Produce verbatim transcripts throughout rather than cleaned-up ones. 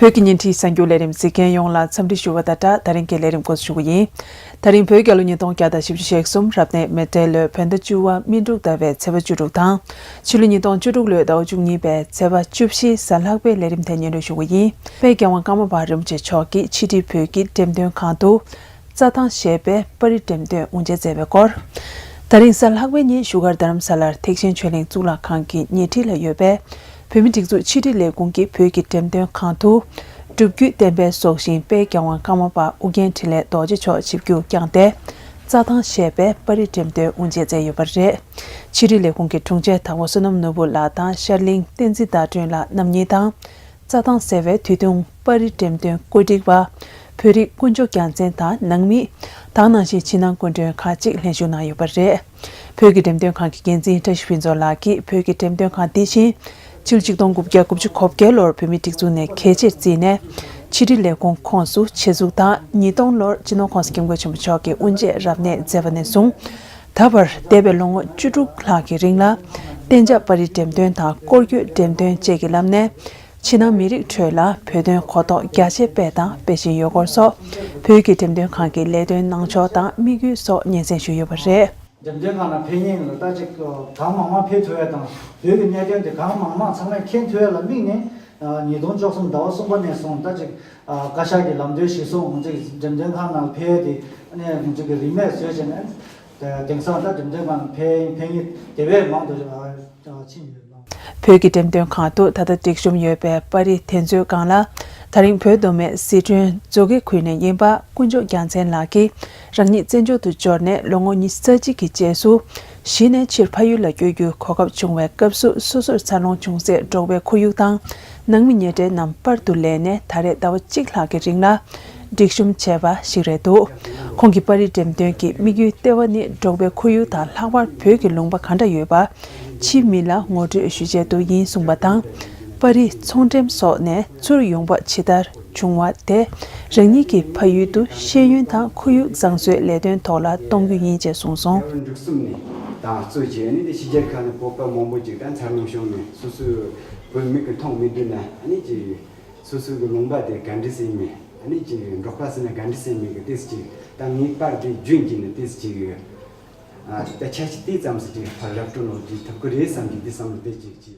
བོད་ཀྱི་བརྙན་འཕྲིན་གསར་འགྱུར་ལས་རིམ་གཟིགས་མཁན་ཡོངས་ལ་འཚམས་འདྲི་ཞུ་བ་དང་སྦྲགས། ད་རིང་གི་ལས་རིམ་འགོ་འཛུགས་ཞུ་གི་ཡིན། ད་རིང་བོད་རྒྱལ་ལོ་ཉིས་སྟོང་བརྒྱ་དང་བཞི་བཅུ་ཞེ་གསུམ་རབ་གནས་མེ་སྤྲེལ་ལོའི་བོད་ཟླ་བཅུ་པ་སྨིན་དྲུག་ཟླ་བའི་ཚེས་པ་བཅུ་དྲུག་དང་། ཕྱི་ལོ་ཉིས་སྟོང་བཅུ་དྲུག་ལོའི་ཟླ་བ་བཅུ་གཉིས་པའི་ཚེས་པ་བཅུ་བཞི་གཟའ་ལྷག་པའི་ལས་རིམ་དེ་སྙན་སྒྲོན་ཞུ་གི་ཡིན། དཔལ་རྒྱལ་དབང་ཀརྨ་པ་རིན་པོ་ཆེ་མཆོག་གིས་ཕྱི་དྲིལ་བོད་ཀྱི་འགྲེམས་སྟོན་ཁང་དུ། རྩྭ་ཐང་ཞེས་པའི་པར་རིས་འགྲེམས་སྟོན་དབུ་འབྱེད་མཛད་པའི་སྐོར། ད་རིང་གཟའ་ལྷག་པའི་ཉིན་བཞུགས་སྒར་རྡ་རམ་ས་ལར་ཐེག་ཆེན་ཆོས་གླིང་གཙུག་ལག་ཁང་གི་ཉེ་འཁྲིས་ལ་ཡོད་པའི་བོད་མིའི་སྒྲིག་འཛུགས་ཕྱི་དྲིལ་ལས་ཁུངས་ཀྱི་བོད་ཀྱི་འགྲེམས་སྟོན་ཁང་དུ། སྒྲུབ་བརྒྱུད་བསྟན་པའི་སྲོག་ཤིང་དཔལ་རྒྱལ་དབང་ཀརྨ་པ་ཨུ་རྒྱན་འཕྲིན་ལས་རྡོ་རྗེ་མཆོག་ཆིབས་བསྒྱུར་བསྐྱངས་ཏེ། རྩྭ་ཐང་ཞེས་པའི་པར་རིས་འགྲེམས་སྟོན་དབུ་འབྱེད་མཛད་ཡོད་པ་རེད། ཕྱི་དྲིལ་ལས་ཁུངས་ཀྱི་དྲུང་ཆེ་དྭགས་པོ་བསོད་ནམས་ནོར་བུ་ལགས་དང་ཤར་གླིང་བསྟན་འཛིན་ཟླ་སྒྲོན་ལགས་རྣམ་གཉིས་དང་། རྩྭ་ཐང་ཟེར་བའི་དུས་ཐུང་པར་རིས་འགྲེམས་སྟོན་བཀོད་སྒྲིག་པ། བོད་རིགས་དཀོན་མཆོག་རྒྱལ་མཚན་དང་ནང་མི། དེ་ནང་བཞིན་ཕྱི་ནང་སྐུ་མགྲོན་ཁག་ཅིག་ལྷན་ཞུགས་གནང་ཡོད་པ་རེད། བོད་ཀྱི་འགྲེམས་སྟོན་ཁང་གི་འགན་འཛིན་བཀྲ་ཤིས་ཕུན་ཚོགས་ལགས་ཀྱིས་བོད་ཀྱི་འགྲེམས་སྟོན་ཁང་འདི་བཞིན། ཕྱི་ལོ་ཆིག་སྟོང་དགུ་བརྒྱ་དགུ་བཅུ་གོ་བརྒྱད་ལོར་བོད་མིའི་སྒྲིག་འཛུགས་ནས་གལ་ཆེར་བརྩིས་ནས། ཕྱི་དྲིལ་ལས་ཁུངས་ཁོངས་སུ་ཆེད་འཛུགས་དང་། ཉིས་སྟོང་ལོར་སྤྱི་ནོར་༸གོང་ས་༸སྐྱབས་མགོན་ཆེན་པོ་མཆོག་གིས་དབུ་འབྱེད་རབ་གནས་མཛད་པ་ནས་བཟུང་། ད་བར་འདས་པའི་ལོ་ངོ་བཅུ་དྲུག་ལྷག་གི་རིང་ལ། གཏན་འཇགས་པར་རིས་འགྲེམས་སྟོན་དང་སྐོར་སྐྱོད་འགྲེམས་སྟོན་བཅས་ཀྱི་ལམ་ནས། ཕྱི་ནང་མི་རིགས་ཁྲོད་ལ་བོད་དོན་གོ་རྟོགས་རྒྱ་ཆེ་སྤེལ་དང་སྤེལ་བཞིན་ཡོད་སྐོར་སོགས། བོད་ཀྱི་འགྲེམས་སྟོན་ཁང་གི་ལས་དོན་གནང་ཕྱོགས་དང་དམིགས་ཡུལ་སོགས་སྙན་སེང་ཞུས་ཡོད་པ་རེད། འགྲེམས་སྟོན་ཁང་ནང་ཕེབས་མཁན་ལ་ད་ཅིག་གང་མང་མང་ཕེབས་ཐུབ་ཡ་དང་། བོད་ཀྱི་གནད་དོན་དེ་གང་མང་མང་ཚང་མས་མཁྱེན་ཐུབ་ཡ་ལ་དམིགས་ནས། ཉིས་སྟོང་བཅུ་གསུམ་ཟླ་བ་གསུམ་པ་ནས་བཟུང་ད་ཅིག་བཀའ་ཤག་གི་ལམ་སྟོན་གཞིར་བཟུང་ང་ཚོའི་འགྲེམས་སྟོན་ཁང་ནང་ཕེབས་ཡ་དེ་ཨ་ནི་ང་ཚོ་གི་རིན་མེད་བཟོས་བྱས་ནས། དེང་སང་ད་འགྲེམས་སྟོན་ཁང་ཕེབས་ཕེབས་མཁན་དེ་བས་མང་དུ་ཕྱིན་ཡོད་ལ། བོད་ཀྱི་འགྲེམས་སྟོན་ཁང་དུ་ད་ལྟ་སྒྲིག་གཤོམ་ཡོད་པའི་པར་རིས་དེ་ཚོའི་སྒང་ལ། ད་རིང་བོད་མདོ་སྨད་སི་ཁྲོན་མཛོ་དགེ་ཁུལ་ནས་ཡིན་པ་དཀོན་མཆོག་རྒྱལ་མཚན་ལགས་ཀྱིས་རང་ཉིད་བཙན་བྱོལ་དུ་འབྱོར་ནས་ལོ་ངོ་ཉི་ཤུ་རྩ་གཅིག་གི་རྗེས་སུ། གཞི་ནས་ཕྱིར་ཕ་ཡུལ་ལ་བསྐྱོད་རྒྱུའི་གོ་སྐབས་བྱུང་བའི་སྐབས་སུ། སོ་སོར་འཚར་ལོངས་བྱུང་སའི་འབྲོག་པའི་ཁོར་ཡུག་དང་། ནང་མི་ཉེ་འབྲེལ་རྣམས་པར་དུ་ལེན་ནས་ད་རེས་ཟླ་བ་གཅིག་ལྷག་གི་རིང་ལ། སྒྲིག་གཤོམ་བྱས་པ་ཞིག་རེད་འདུག་ཁོང་གི་པར་རིས་འགྲེམས་སྟོན་གྱི་དམིགས་ཡུལ་ལྟེ་བ་ནི། འབྲོག་པའི་ཁོར་ཡུག་དང་། ལྷག་པར་བོད་ཀྱི་ལུང་པ་ག་འདྲ་ཡོད་པ། ཕྱིའི་མི་ལ་ངོ་སྤྲོད་ཞུ་ཆེད་དུ་ཡིན་གསུངས་པ་དང་། པར་རིས་ཚོང་འགྲེམས་སོགས་ནས་ཚུར་ཡོང་འབབ་ཇི་ལྟར་བྱུང་བ་དེ། རང་ཉིད་ཀྱི་ཕ་ཡུལ་དུ་ཤེས་ཡོན་དང་ཁོར་ཡུག་བཟང་བཟོའི་ལས་དོན་ཐོག་ལ་གཏོང་རྒྱུ་ཡིན་ཅེས་གསུངས་སོང་། ལོ་འབྲུག་གསུམ་ནས་དང་གཙོས་བྱས་ནས་དེ་ཕྱི་རྒྱལ་ཁག་ནས་བོད་པ་མང་པོ་ཅིག་དང་འཚར་ལོངས་བྱུང་ནས་སོ་སོའི་བོད་མིག་གིས་མཐོང་མི་ཐུབ་ན་ཨ་ནི་ཅིག་སོ་སོའི་གི་ལུང་པ་དེ་ག་འདྲ་ཟེར་མིན། ཨ་ནི་ཅིག་འབྲོག་པ་ཟེར་ན་ག་འདྲ་ཟེར་མིན་གི་ཏིས་ཅིག་ད་ངའི་པར་དེ་རྒྱུན་གྱིས་ནི་ཏིས་ཅིག་ཨ་ད་ཆ་ཤས་དེ་ཙམ་ཟིག་ཅིག་ཕར་ར་སྤྲོད་ནོ་ཅིག་ཐུབ་ཀི་རེད་བསམ་གྱི་དེ་བསམ་བློ་དེ་ཅིག་ཅིག་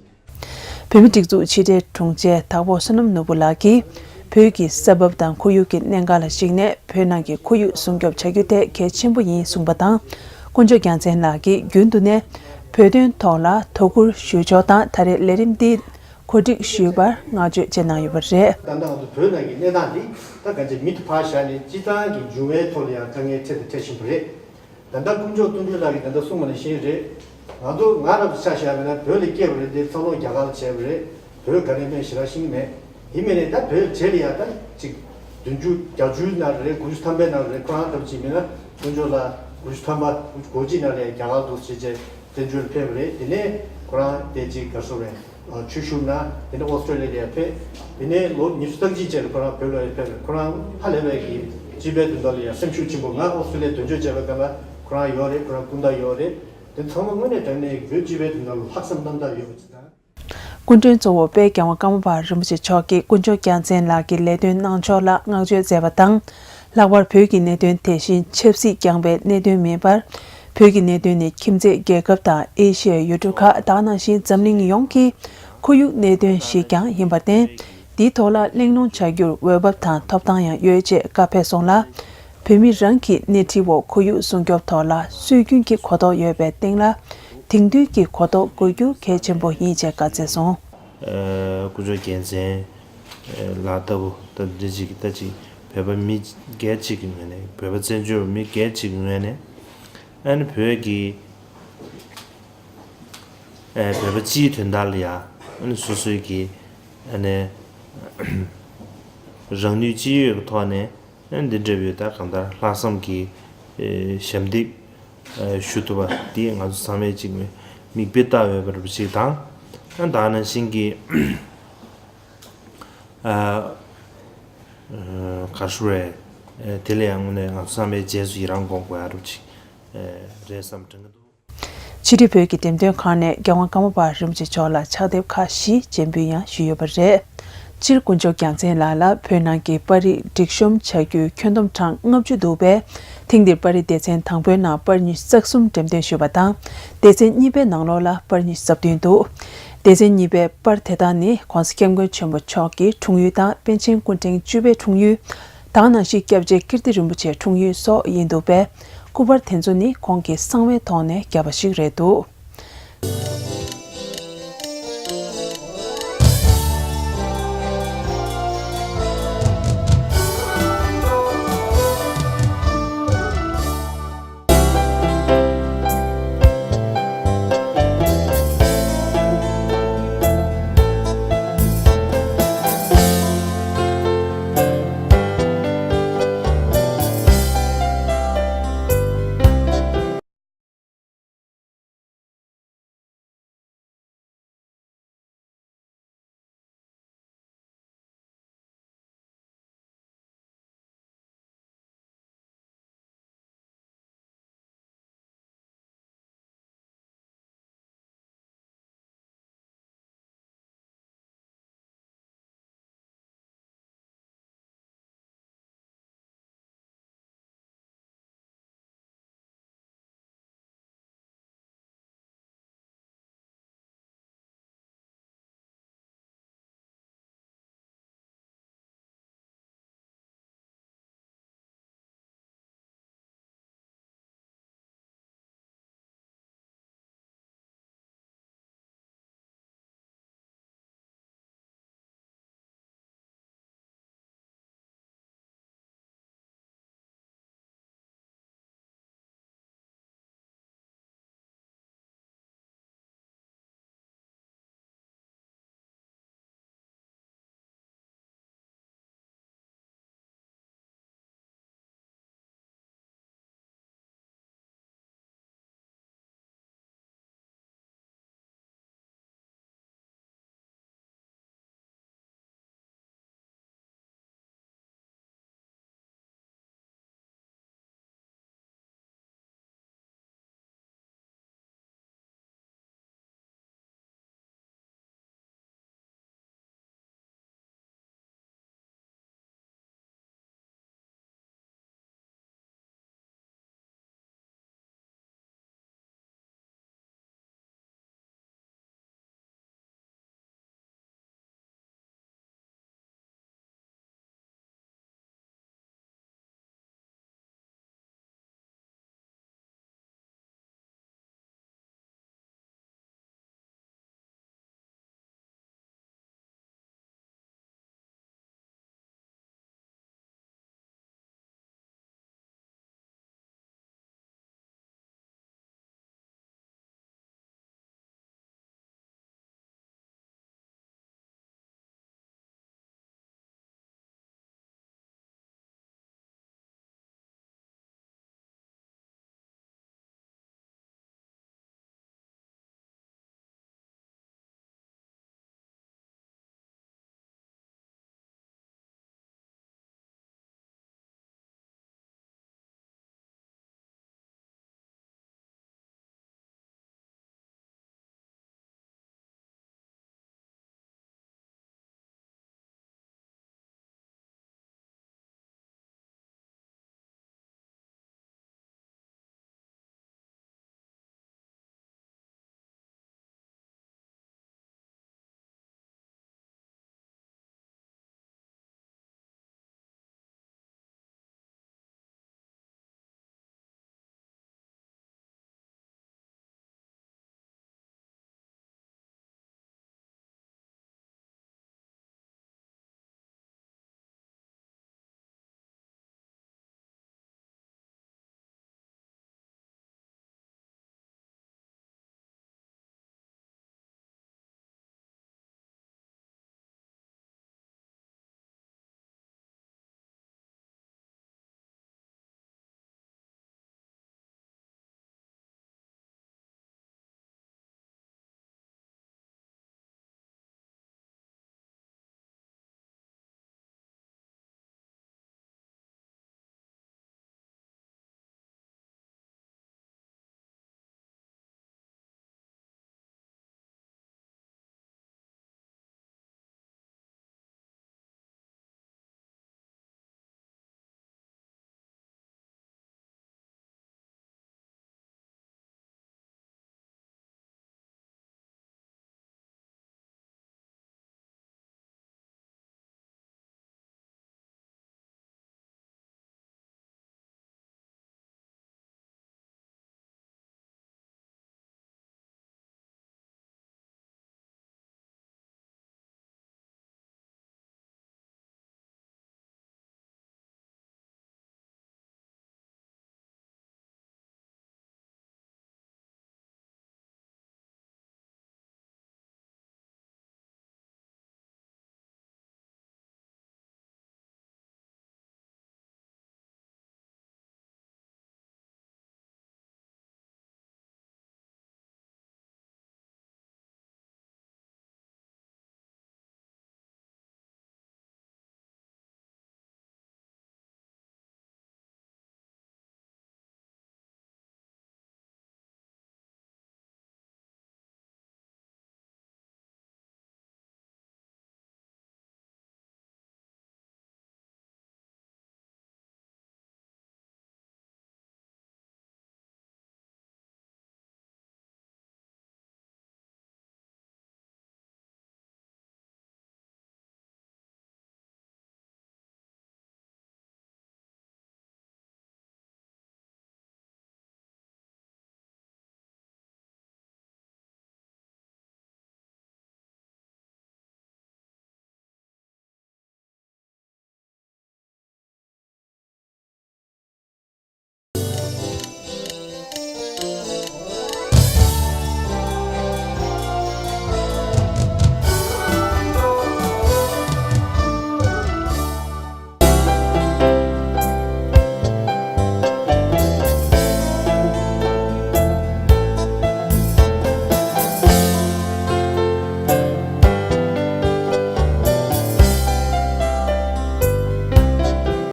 བོད་མི་སྒྲིག་འཛུགས་ཕྱི་དྲིལ་དྲུང་ཆེ་དྭགས་པོ་བསོད་ནམས་ནོར་བུ་ལགས་ཀྱིས། བོད་ཀྱི་ས་བབ་དང་ཁོར་ཡུག་གི་གནད་འགག་ལ་གཞིགས་ནས། བོད་ནང་གི་ཁོར་ཡུག་སྲུང་སྐྱོབ་བྱ་རྒྱུ་དེ་གལ་ཆེན་པོ་ཡིན་གསུངས་པ་དང་། དཀོན་མཆོག་རྒྱལ་མཚན་ལགས་ཀྱིས་རྒྱུན་དུ་ནས་བོད་དོན་ཐོག་ལ་དོ་ཁུར་ཞུ་ཕྱོགས་དང་། ད་རེས་ལས་རིམ་འདི་གོ་སྒྲིག་ཞུས་པར་བསྔགས་བརྗོད་བཅས་གནང་ཡོད་པ་རེད། ད་ལྟ་ང་ཚོ་བོད་ནང་གི་གནས་སྟངས་འདི་ད་གང་ཅི་མིད་དུ་ཕར་བཞག་ནས་སྤྱིར་བཏང་གི་འབྱུང་བའི་ཐོག་ལ་ཡང་དཀའ་ངལ་འཕྲད་དང་འཕྲད་བཞིན་པ་རེད། ད་ལྟ་དཀོན་མཆོག་དོན་གྲུབ་ལགས་ཀྱིས་ད་ལྟ་གསུངས་པ་ནང་བཞིན་རེད། ང་ཚོ་ང་རང་ཚོ་ཆ་བཞག་པ་ན་བོད་ལ་སྐྱེས་པ་རེད་དེ་འཚར་ལོངས་རྒྱ་གར་ལ་བྱས་པ་རེད། བོད་ག་ནས་སྨན་ཞེ་དྲག་ཤེས་ཀྱི་མེད། ཡིན་མིན་ནས་ད་བོད་བྱེས་ལ་ཡ་ད་ཅིག་བདུན་ཅུ་བརྒྱད་ཅུའི་ནང་རེད། དགུ་བཅུ་ཐམ་པའི་ནང་རེད། ཁོ་རང་ཐམས་ཅད་མིན་ན་དཀོན་མཆོག་ལགས་དགུ་བཅུ་ཐམ་པ་དགུ་བཅུ་གོ་གཅིག་ནང་ལ་ཡ་རྒྱ་གར་འདུག་བྱས་བྱས་བཙན་བྱོལ་ལ་ཕེབས་པ་རེད། དེ་ནས་ཁོ་རང་དེ་ཅིག་ག་རེ་ཟེར་རེད། ཆོས་ཞུ་ན་དེ་ནས་ཨོ་སི་ཀྲོ་ལི་ཡ་ལ་ཡ་ཕེབས། དེ་ནས་ལོ་ཉི་ཤུ་རྩ་གཅིག་རྗེས་ལ་ཁོ་རང་བོད་ལ་ཡ་ཕེབས་པ་རེད། ཁོ་རང་ཧ་ལས་པའི་གི་སྤྱི་པའི་དོན་དག་ལ་ཡ་སེམས་ཤུགས་ཆེན་པོ། ང་ཨོ་སི་ཀྲོ་ལི་ཡ་དོན་གཅོད་བྱས་པའི་སྐབས་ལ་ཁོ་རང་ཡོད་རེད། ཁོ་རང་སྐུ་ཟླ་ཡོད་རེད། དེ་ཚང་མ་དངོས་གནས་དྲང་གནས་བོད་སྤྱི་པའི་དོན་དག་ལ་ལྷག་བསམ་རྣམ་དག་ཡོད་པ་ཅིག་དང་། སྐུ་མགྲོན་གཙོ་བོ་དཔལ་རྒྱལ་དབང་ཀརྨ་པ་རིན་པོ་ཆེ་མཆོག་གིས་དཀོན་མཆོག་རྒྱལ་མཚན་ལགས་ཀྱི་ལས་དོན་གནང་ཕྱོགས་ལ་བསྔགས་བརྗོད་མཛད་པ་དང་། ལྷག་པར་བོད་ཀྱི་གནད་དོན་དེ་བཞིན་ཆབ་སྲིད་རྐྱང་པའི་གནད་དོན་མིན་པར། བོད་ཀྱི་གནད་དོན་ནི་ཁྱིམ་མཚེས་རྒྱལ་ཁབ་དང་ཨེ་ཤི་ཡའི་ཡུལ་གྲུ་ཁག་དེ་ནང་བཞིན་འཛམ་གླིང་ཡོངས་ཀྱི་ཁོར་ཡུག་གནད་དོན་ཞིག་ཀྱང་ཡིན་པར་བརྟེན། འདིའི་ཐོག་ལ་གླེང་སློང་བྱ་རྒྱུར་འོས་བབ་དང་ཐོབ་ཐང་ཡང་ཡོད་ཅེས་བཀའ་ཕེབས་སོང་ལ། བོད་མི་རང་གི་སྣེ་ཁྲིད་འོག་ཁོར་ཡུག་སྲུང་སྐྱོབ་ཐོག་ལ་སྲོལ་རྒྱུན་གྱི་གོ་རྟོགས་ཡོད་པའི་སྟེང་ལ། དེང་དུས་ཀྱི་གོ་རྟོགས་དགོས་རྒྱུ་གལ་ཆེན་པོ་ཡིན་ཅེས་བཀའ་སྩལ་སོང་། ཨ། དཀོན་མཆོག་རྒྱལ་མཚན་ལགས་ལྟ་བུ་ད་འདི་ཅིག་ད་ཅིག་བོད་པ་མི་སྒེར་ཅིག་གི་ངོས་ནས། བོད་པ་བཙན་བྱོལ་མི་སྒེར་ཅིག་གི་ངོས་ནས། ཨ་ནི་བོད་ཀྱི་ཨ་བོད་པ་སྤྱིའི་དོན་དག་ལ་ཡ། ཨ་ནི་སོ་སོའི་གི་ཨ་ནི་རང་ནུས་ཅི་ཡོད་ཀྱི་ཐོག་ནས། ཨ་འདི་འདྲ་བའི་ད་གང་ལྟར་ལྷག་བསམ་གྱི་ཨེ་ཞབས་འདེགས་ཨེ་ཞུ་ཐུབ་པ་འདི་ང་ཚོ་ཚང་མས་ཅིག་མིག་དཔེ་ལྟ་འོས་པ་འདྲ་པོ་ཅིག་དང་། ཨ་ད་ནང་བཞིན་གྱི་ཨ་ག་རེ་ཞུ་རེད། ཨེ་དེ་ལ་ཡང་དངོས་གནས་ང་ཚོ་ཚང་མས་རྗེས་སུ་ཡི་རང་དགོངས་དགོས་ཡ་འདྲ་པོ་ཅིག་ཨེ་རེད་བསམ་དྲན་གྱི་འདུག་ཕྱི་དྲིལ་བོད་ཀྱི་འགྲེམས་སྟོན་ཁང་ནས་རྒྱལ་དབང་ཀརྨ་པ་རིན་པོ་ཆེ་མཆོག་ལ་ཕྱག་དེབ་ཁག་བཞི་སྤྱན་འབུལ་ཡང་ཞུས་ཡོད་པ་རེད། སྤྱིར་དཀོན་མཆོག་རྒྱལ་མཚན་ལགས་ལ་བོད་ནང་གི་པར་རིས་སྒྲིག་གཤོམ་བྱ་རྒྱུའི་ཁྱོན་བསྡོམས་གྲངས་ལྔ་བཅུ་འདུག་པས། ཐེངས་འདིར་པར་རིས་སྡེ་ཚན་དང་པོའི་ནང་པར་ཉི་ཤུ་རྩ་གསུམ་འགྲེམས་སྟོན་ཞུས་པ་དང་། སྡེ་ཚན་གཉིས་པའི་ནང་ལོགས་ལ་པར་ཉི་ཤུ་རྩ་བདུན་འདུག་སྡེ་ཚན་གཉིས་པའི་པར་དེ་དག་ནི་༸གོང་ས་༸སྐྱབས་མགོན་ཆེན་པོ་མཆོག་གི་འཁྲུངས་ཡུལ་དང་པཎ་ཆེན་སྐུ་ཕྲེང་བཅུ་པའི་འཁྲུངས་ཡུལ། དེ་ནང་བཞིན་སྐྱབས་རྗེ་ཀིརྟི་རིན་པོ་ཆེའི་འཁྲུངས་ཡུལ་སོགས་ཡིན་འདུག་པས། སྐུ་པར་དེ་ཚོ་ནི་ཁོང་གིས་གསང་བའི་ཐོག་ནས་བརྒྱབ་པ་ཞིག་རེད་འདུག